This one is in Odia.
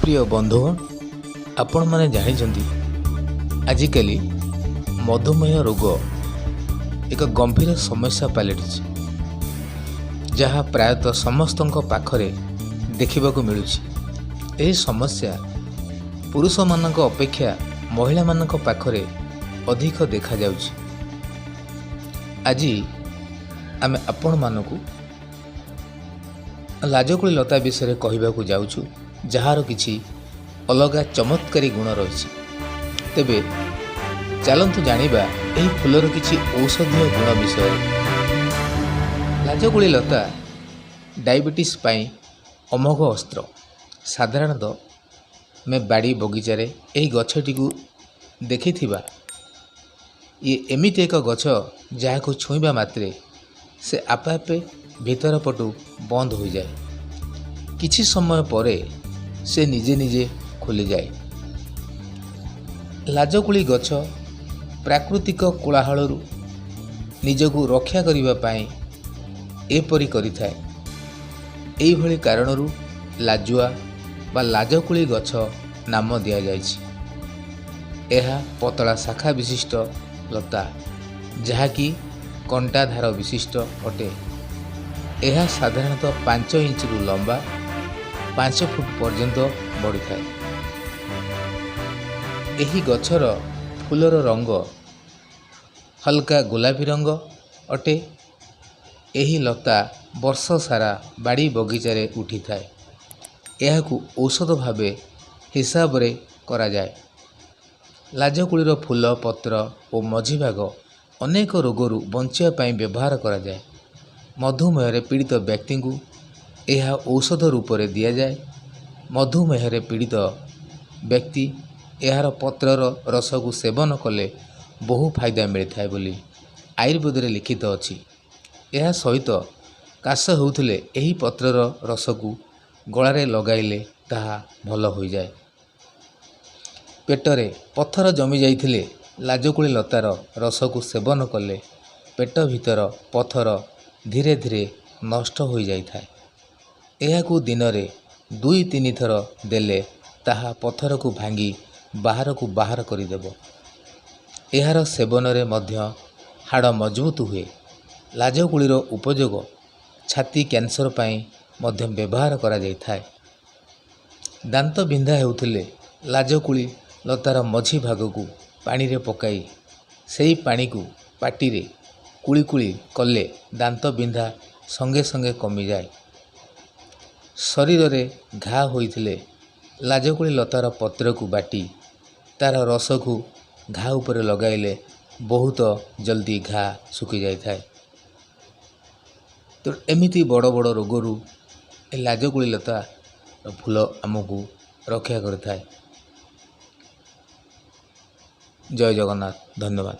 ପ୍ରିୟ ବନ୍ଧୁଗଣ, ଆପଣମାନେ ଜାଣିଛନ୍ତି, ଆଜିକାଲି ମଧୁମେହ ରୋଗ ଏକ ଗମ୍ଭୀର ସମସ୍ୟା ପାଲଟିଛି, ଯାହା ପ୍ରାୟତଃ ସମସ୍ତଙ୍କ ପାଖରେ ଦେଖିବାକୁ ମିଳୁଛି। ଏହି ସମସ୍ୟା ପୁରୁଷମାନଙ୍କ ଅପେକ୍ଷା ମହିଳାମାନଙ୍କ ପାଖରେ ଅଧିକ ଦେଖାଯାଉଛି। ଆଜି ଆମେ ଆପଣମାନଙ୍କୁ ଲାଜକୁଳି ଲତା ବିଷୟରେ କହିବାକୁ ଯାଉଛୁ, ଯାହାର କିଛି ଅଲଗା ଚମତ୍କାରୀ ଗୁଣ ରହିଛି। ତେବେ ଚାଲନ୍ତୁ ଜାଣିବା ଏହି ଫୁଲର କିଛି ଔଷଧୀୟ ଗୁଣ ବିଷୟରେ। ଲାଜକୁଳି ଲତା ଡାଇବେଟିସ୍ ପାଇଁ ଅମୋଘ ଅସ୍ତ୍ର। ସାଧାରଣତଃ ଆମେ ବାଡ଼ି ବଗିଚାରେ ଏହି ଗଛଟିକୁ ଦେଖିଥିବା। ଇଏ ଏମିତି ଏକ ଗଛ, ଯାହାକୁ ଛୁଇଁବା ମାତ୍ରେ ସେ ଆପେ ଆପେ ଭିତର ପଟୁ ବନ୍ଦ ହୋଇଯାଏ। କିଛି ସମୟ ପରେ ସେ ନିଜେ ନିଜେ ଖୋଲିଯାଏ। ଲାଜକୁଳି ଗଛ ପ୍ରାକୃତିକ କୋଳାହଳରୁ ନିଜକୁ ରକ୍ଷା କରିବା ପାଇଁ ଏପରି କରିଥାଏ। ଏଇଭଳି କାରଣରୁ ଲାଜୁଆ ବା ଲାଜକୁଳି ଗଛ ନାମ ଦିଆଯାଇଛି। ଏହା ପତଳା ଶାଖା ବିଶିଷ୍ଟ ଲତା, ଯାହାକି କଣ୍ଟାଧାର ବିଶିଷ୍ଟ ଅଟେ। ଏହା ସାଧାରଣତଃ 5 ଇଞ୍ଚରୁ ଲମ୍ବା 5 ଫୁଟ ପର୍ଯ୍ୟନ୍ତ ବଢ଼ିଥାଏ। ଏହି ଗଛର ଫୁଲର ରଙ୍ଗ ହାଲକା ଗୋଲାପୀ ରଙ୍ଗ ଅଟେ। ଏହି ଲତା ବର୍ଷ ସାରା ବାଡ଼ି ବଗିଚାରେ ଉଠିଥାଏ। ଏହାକୁ ଔଷଧ ଭାବେ ହିସାବରେ କରାଯାଏ। ଲାଜକୁଳିର ଫୁଲ, ପତ୍ର ଓ ମଝି ଭାଗ ଅନେକ ରୋଗରୁ ବଞ୍ଚିବା ପାଇଁ ବ୍ୟବହାର କରାଯାଏ। ମଧୁମେହରେ ପୀଡ଼ିତ ବ୍ୟକ୍ତିଙ୍କୁ ଏହା ଔଷଧ ରୂପରେ ଦିଆଯାଏ। ମଧୁମେହରେ ପୀଡ଼ିତ ବ୍ୟକ୍ତି ଏହାର ପତ୍ରର ରସକୁ ସେବନ କଲେ ବହୁ ଫାଇଦା ମିଳିଥାଏ ବୋଲି ଆୟୁର୍ବେଦରେ ଲିଖିତ ଅଛି। ଏହା ସହିତ କାଶ ହେଉଥିଲେ ଏହି ପତ୍ରର ରସକୁ ଗଳାରେ ଲଗାଇଲେ ତାହା ଭଲ ହୋଇଯାଏ। ପେଟରେ ପଥର ଜମି ଯାଇଥିଲେ ଲାଜକୁଳି ଲତାର ରସକୁ ସେବନ କଲେ ପେଟ ଭିତର ପଥର ଧୀରେ ଧୀରେ ନଷ୍ଟ ହୋଇଯାଇଥାଏ। ଏହାକୁ ଦିନରେ ଦୁଇ ତିନି ଥର ଦେଲେ ତାହା ପଥରକୁ ଭାଙ୍ଗି ବାହାରକୁ ବାହାର କରିଦେବ। ଏହାର ସେବନରେ ମଧ୍ୟ ହାଡ଼ ମଜବୁତ ହୁଏ। ଲାଜକୁଳିର ଉପଯୋଗ ଛାତି କ୍ୟାନ୍ସର ପାଇଁ ମଧ୍ୟ ବ୍ୟବହାର କରାଯାଇଥାଏ। ଦାନ୍ତ ବିନ୍ଧା ହେଉଥିଲେ ଲାଜକୁଳି ଲତାର ମଝି ଭାଗକୁ ପାଣିରେ ପକାଇ ସେହି ପାଣିକୁ ପାଟିରେ କୁଳି କୁଳି କଲେ ଦାନ୍ତ ବିନ୍ଧା ସଙ୍ଗେ ସଙ୍ଗେ କମିଯାଏ। ଶରୀରରେ ଘା ହୋଇଥିଲେ ଲାଜକୁଳି ଲତାର ପତ୍ରକୁ ବାଟି ତା'ର ରସକୁ ଘା ଉପରେ ଲଗାଇଲେ ବହୁତ ଜଲ୍ଦି ଘା ଶୁଖିଯାଇଥାଏ। ତ ଏମିତି ବଡ଼ ବଡ଼ ରୋଗରୁ ଏ ଲାଜକୁଳି ଲତାର ଫୁଲ ଆମକୁ ରକ୍ଷା କରିଥାଏ। ଜୟ ଜଗନ୍ନାଥ, ଧନ୍ୟବାଦ।